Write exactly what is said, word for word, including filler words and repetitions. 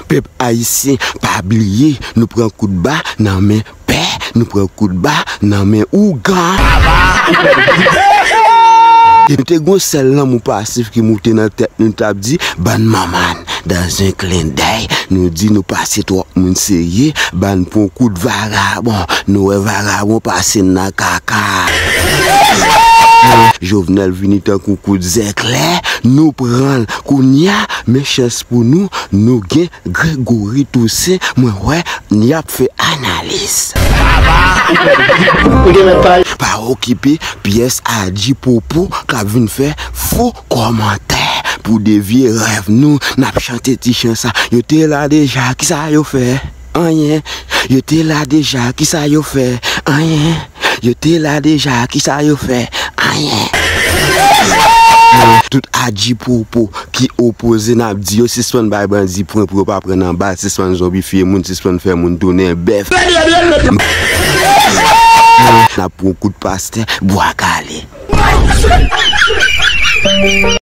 Pèp ayisyen, pa bliye, nou pran kout ba nan men pè, nou pran kout ba nan men ougan. Nou te gon sèl lanmou pasif ki moute nan tèt nou, n t ap di, bann manman n. Dans un clin d'œil, nou di nou pase twòp moun serye, bann pran kout vagabon. Nou wè vagabon pase n nan kaka. Jovenel vini tankou kout zèklè, nou pran l. Kounye a, men chans pou nou, nou gen Gregory Toussaint, mwen wè, n ap fè analiz. Pa okipe pyès Adji Popo k ap vin fè fo kòmantè pou devye rèv nou. N ap chante ti chan sa. Yo te la deja, kisa yo fè? Anyen. Yo te la deja, kisa yo fè? Anyen. Yo te la deja, kisa yo fè? Anyen. Tout Adji Popo ki opoze, n ap di yo sispann bay bandi pwen pou yo pa pran nan bal, sispann zonbifye moun, sispann fè moun tounen bèf. N ap pran kout pastè, bwa kale.